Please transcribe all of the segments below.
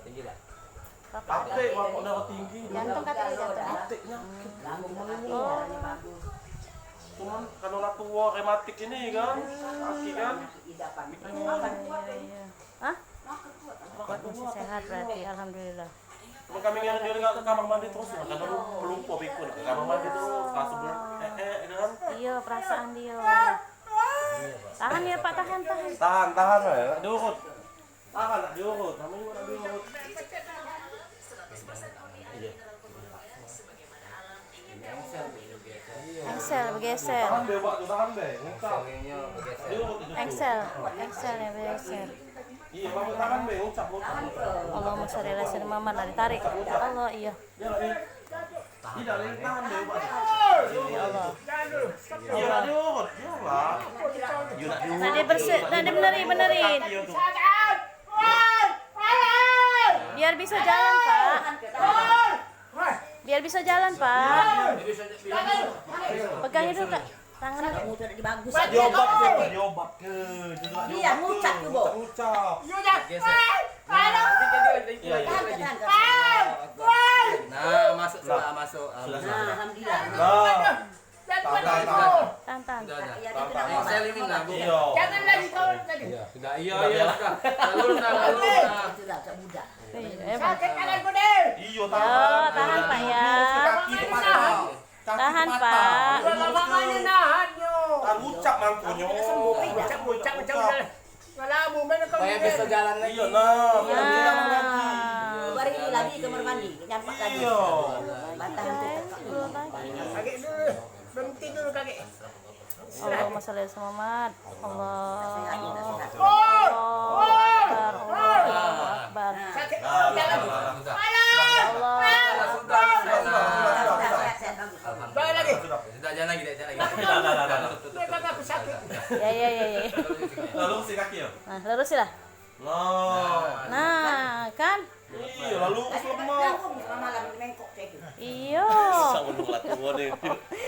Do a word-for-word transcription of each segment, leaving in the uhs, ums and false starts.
Tinggi dah. Bapak Atik, bapak darah tinggi. Jantung kata dia jantung. Atik nyakit. Cuman kalau lah tua rematik ini kan, kaki kan. Iya, iya. Hah? Kondisi sehat berarti, alhamdulillah. Cuma kami ngirim dia ke kamar mandi terus, kadang lupa pikun ke kamar mandi terus, pas sebelum eh eh kan. Iya, perasaan dia. Tahan ya, Pak, tahan, tahan. Tahan, tahan, ya, nak diurut. Tahan, nak diurut, namanya juga nak diurut. Iya. Engsel bergeser. Tahan be, Pak, tu tahan be. Ngucap. Diurut itu. Engsel, engsel yang bergeser. Iya, Pak, tahan be, ngucap, ngucap. Allahumma sholli ala sayyidina Muhammad, lah ditarik. Ya Allah, iya. Dia lagi. Tidak lagi tahan be, Pak. Ya Allah. Iya, nak diurut. Iya, Pak. Iya, nak diurut. Nak dibenerin, benerin. Iya, tu. Biar bisa jalan, Pak. Biar bisa jalan, Pak. Pegang itu, Kak. Tangan. Kamu tuh ada di bagus. Diobat ke, diobat ke. Dia ngucap tu, Bo. Ngucap. Geser. Nah, tahan, tahan, tahan. Nah, masuk sudah, masuk. Alhamdulillah. Nah, alhamdulillah. Nah. Tahan, tahan, tahan. Tahan, tahan. Sudah, sudah. Iya, kita Tahan, tahan. Saya limin lah, Bu. Iya. Jangan lagi kau tadi. Iya, sudah. Iya, iya, sudah. Lurus, nah, lurus, nah. Sudah, sudah budak. Iya, eh, Pak. Sakit tanganku, deh. Iya, tahan. Yo, tahan, Pak, ya. Kaki patah. Kaki patah. Tahan, Pak. Lurus ke. Udah lama nahan, yo. Tahan, ucap mangkonyo. Sembuh, ucap, ucap, ucap, ucap. Udah lama main kau. Supaya bisa jalan lagi. Iya, nah, biar dia jalan lagi. Nah. Baru ini lagi kamar mandi, nyampak lagi. Iya. Batang tu. Kaki dulu. Berhenti dulu kaki. Allahumma sholli ala Muhammad. Allah. Allahu Akbar. Allahu Akbar. Sakit. Jalan. Allah. Sudah, sudah, sudah, sudah. Alhamdulillah. Sudah, jalan lagi, jalan lagi. Sudah, sudah, sudah, sudah. Dia kagak sakit. Ya, ya, ya, ya. Nah, lurusin kaki ya. Nah, lurusin lah. Nah. Nah, kan? Iya, lalu lemak. Iya. Sama dulu lah tua ni.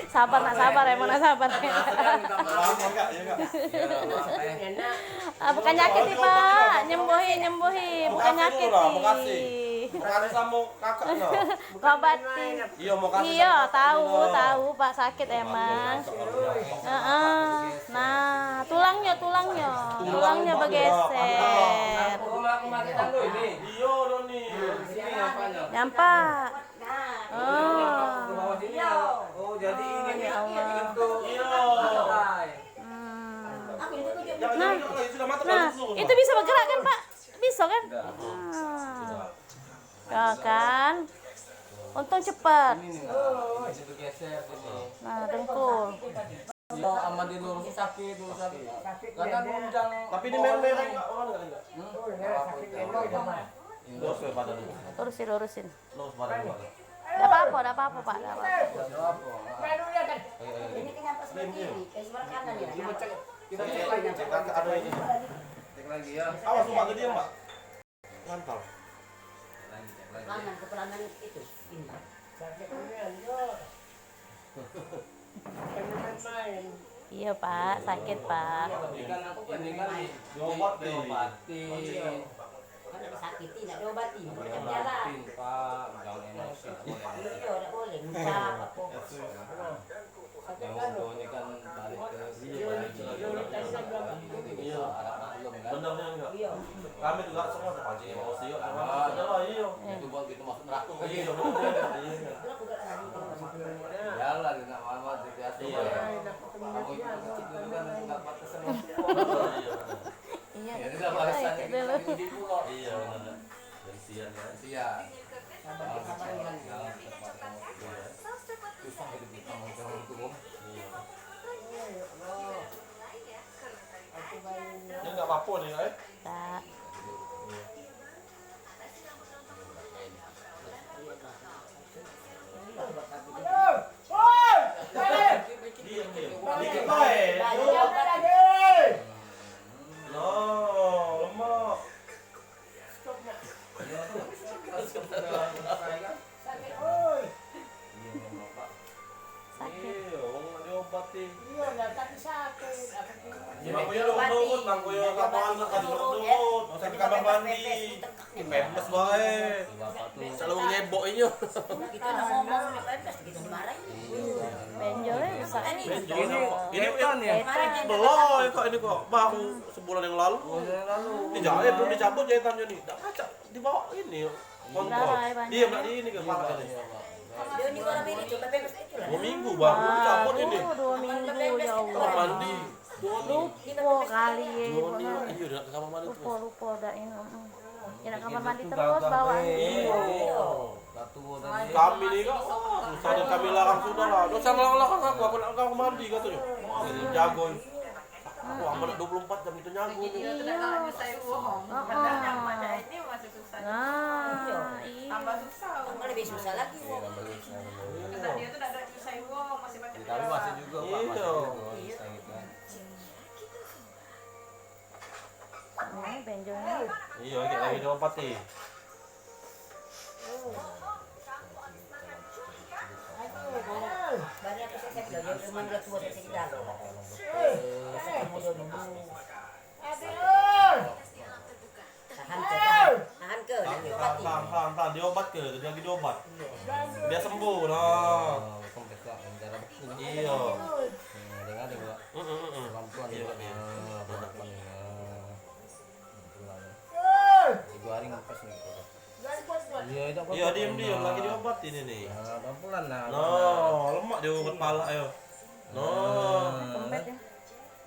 Sabar, nak sabar, emang nak sabar. Lama enggak, ya enggak? Ah, bukan nyakiti, Pak. Nyembuhi, nyembuhi. Bukan nyakiti. Makasih. Makasih sama kakak no. Kau batin. Iya, makasih. Iya, tahu, tahu, Pak, sakit emang. Heeh. Nah, tulangnyo, tulangnyo. Tulangnyo bergeser. Iya, Doni. Nyampak. Oh. Oh, jadi ini ya Allah. Iya. Hmm. Nah, nah, itu bisa bergerak kan, Pak? Bisa kan? Nah. Tuh kan. Untung cepat. Ini nih, nah, ini tuh geser sini. Nah, dengkul. Kalau sama di lurus sakit, lurus sakit. Karena nunjang. Tapi ini merah-merah enggak, orang enggak, enggak? Hmm? Lurus ya pada dulu. Lurusin, lurusin. Lurus pada dulu. Enggak apa-apa, enggak apa-apa, Pak. Enggak apa-apa. Enggak apa-apa. Ayo, ayo, ayo. Ini kenapa seperti ini? Kayak sebelah kanan ya? Coba cek. Kita cek lagi, cek lagi. Ada ini. Cek lagi ya. Awas, Pak, gede, Pak. Mantap. Pelangan, ke pelangan itu. Ini. Sakit ini, yo. Pengen main. Iya, Pak, sakit, Pak. Ini kan, ini kan diobati. Kan disakiti, nak diobati, bukan jalan. Diobati, Pak. Jangan emosi, enggak boleh emosi. Iya, enggak boleh. Ngucap apa. Yang utuh ni kan balik ke. Iya. Bener ni enggak? Kami juga semua terpancing emosi, yuk. Ada lah, iya. Itu buat kita masuk neraka. Iya, bener. Iya. Iyalah, dia nak mama, dia biasa. Iya. Kamu itu kecil dulu kan enggak patut sama. Iya. Ya, dia dah balasan kita dulu. Iya, bener. Gantian, kan? Iya. Sabar, sabar, ya. Susah hidup kita, orang tua. Iya. Ini enggak apa-apa ni, eh? Tak. Dikit bae. Loh, lemak. Sakit. Iya, wong nak diobati. Iya, lah, tapi sakit. Aku Bang Kuyo urut, Bang Kuyo kapan nak kan urut. Ke kamar mandi. Pempes bae. Selalu ngebok inyo. Kita nak ngomong pempes gitu dimarahin. Benjol e besar. Ini, ini, ini, ini, belo kok ini kok baru sebulan yang lalu. Ini jahit belum dicabut jahitannya nih. Dak pacak dibawa ini. Kontrol. Dia nak di ini ke kepala ini. Dia ni orang ini coba pempes itulah. Dua minggu baru dicabut ini. Aduh, dua minggu, ya Allah. Kamar mandi. Lupo kali ye. Iyo, dak ke kamar mandi terus. Lupo, lupo dak ini. Ye nak kamar mandi terus bawa. Iyo. Kami ni kak, oh, susah dan kami larang sudah lah. Dak usah ngelarang-larang aku, aku nak kamar mandi katonyo. Jago. Aku aman dua puluh empat jam itu nyago. Iyo. Heeh. Nah, iyo. Tambah susah. Tambah lebih susah lagi. Kata dia tu dak ada nyusai wong, masih pakai. Tapi masih juga, Pak, masih juga, Pak. Ini benjolnya. Iyo, lagi, lagi diobati. Tahan ke, tahan, tahan ke, nak diobati. Tahan, tahan, tahan, tahan, diobat ke, lagi diobat. Biar sembuh, nah. Iyo. Heeh, heeh, heeh. Iyo, iyo. Tigo hari ngepes ni. Iyo, diem, diem, lagi diobat ini ni. Nah, pelan-pelan lah. Nah, lemak dia ubat palak yo. Nah. Kempes ya.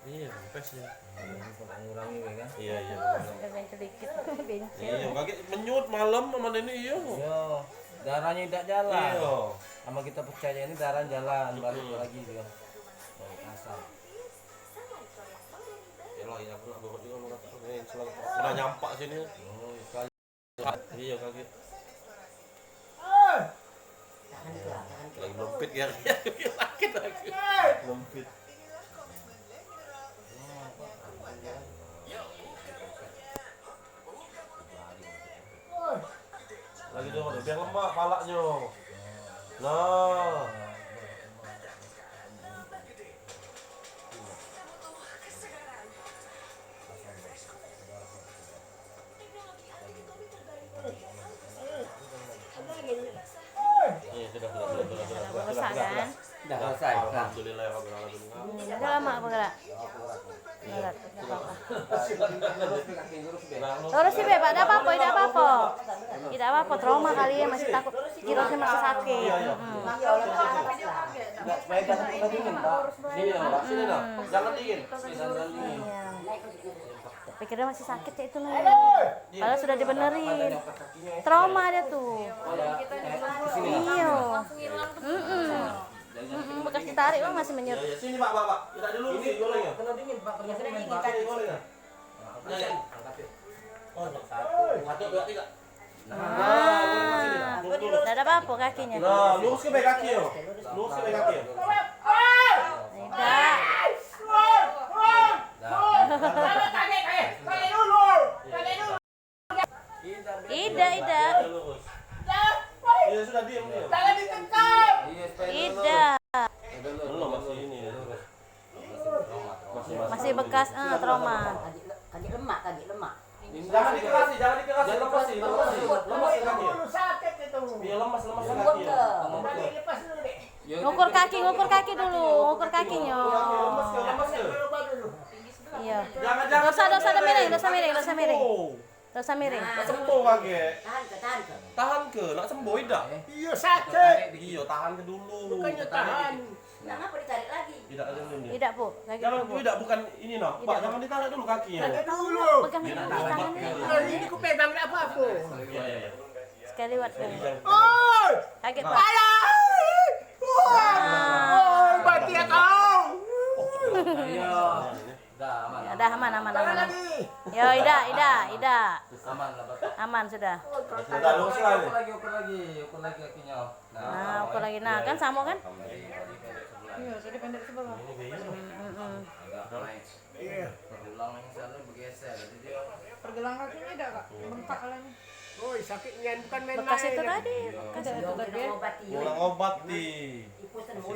Iyo, kempes ya. Ngurangi kan. Iyo, iyo. Sampai sedikit, benjol. Iyo, kaki menyut malam sama ini iyo. Iyo. Darahnya dak jalan. Iyo. Sama kita percaya ini darah jalan, balik lagi dia. Balik asal. Yalah, ya aku nak bawa juga mau kata, eh, selalu pernah nyampak sini. Oh, sekali. Iyo, kaki. Lagi lempit ya. Sakit lagi. Lempit. Lagi dong, biar lemak palaknyo. Nah. Nih, sudah, sudah, sudah, sudah, sudah, sudah, sudah, sudah. Sudah selesai. Alhamdulillah, ya Rabbil Alamin. Hmm, dah lama bergerak. Berat. Lurus, Beb, dak apo-apo, dak apo-apo. Dak apo-apo, trauma kali ye, masih takut. Kirusnyo masih sakit. Iya, iya. Mm-mm. Iya, orang tua kan pasti lah. Nggak, supaya jangan kena dingin, Pak. Sini, Pak. Sini, nah. Jangan dingin. Iya. Pikirnya masih sakit, ya, itu lah. Padahal sudah dibenerin. Trauma dia tuh. Iya. Mm-mm. Mm-mm. Bekas ditarik, Bang, masih menyut. Iya, iya. Sini, Pak, Pak, Pak. Kita dulu, sini, boleh ya? Kena dingin, Pak. Kena dingin, Pak. Sini, boleh ya? Nah, ya. Satu, dua, tiga. Nah, dak ado apo-apo kakinyo. Nah, lurus ke bae kaki yo. Lurus ke bae kaki yo. Idak. Idak, idak. Iya, sudah diam dia. Idak. Belum, masih ini. Masih, masih. Masih bekas, eh, trauma. Kagek le-, kagek lemak, kagek lemak. Jangan dikerasi, jangan dikerasi, lemasi, lemasi, lemasi kaki. Dulu sakit itu. Iya, lemas, lemas kaki. Kagek lepas dulu, Dek. Ngukur kaki, ngukur kaki dulu, ngukur kakinyo. Lemas ke, lemas ke. Iya. Jangan, jangan, jangan. Dak usah, dak usah, dak miring, dak usah miring, dak usah miring. Oh. Dak usah miring. Nak sembuh kagek? Tahan ke, tahan ke? Tahan ke? Nak sembuh idak? Iyo, sakit. Iyo, tahan ke dulu. Bukannya tahan. Nak ngapo ditarik lagi? Idak, idak, idak. Idak, Bu. Kaki dulu, Bu. Jangan, idak, bukan ini, nah. Pak, jangan ditarik dulu kakinya. Pegang dulu tangannya. Nah, ini ku pegang, dak apo-apo. Iya, iya, iya. Sekali, Wat. Oi! Kaget, Pak. Alah! Wah! Oi, mati aku. Iya. Dah aman, aman, aman, aman. Yo, idak, idak, idak. Aman lah, Pak. Aman sudah. Ukur lagi, ukur lagi, ukur lagi kakinya. Nah, ukur lagi. Nah, kan samo kan? Iya, sudah pendek sebelah. Mm, mm, mm. Iya. Pergelang yang sana bergeser, jadi dia. Pergelang kakinya idak, Kak? Bengkak lah ni. Oi, sakit nian, bukan main-main. Bekas itu tadi, bekas itu tadi. Orang obati.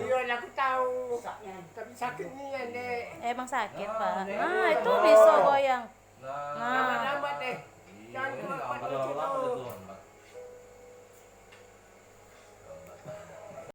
Iya, aku tahu. Tapi sakit nian, Dek. Emang sakit, Pak. Ah, itu bisa goyang. Lambat-lambat deh. Jangan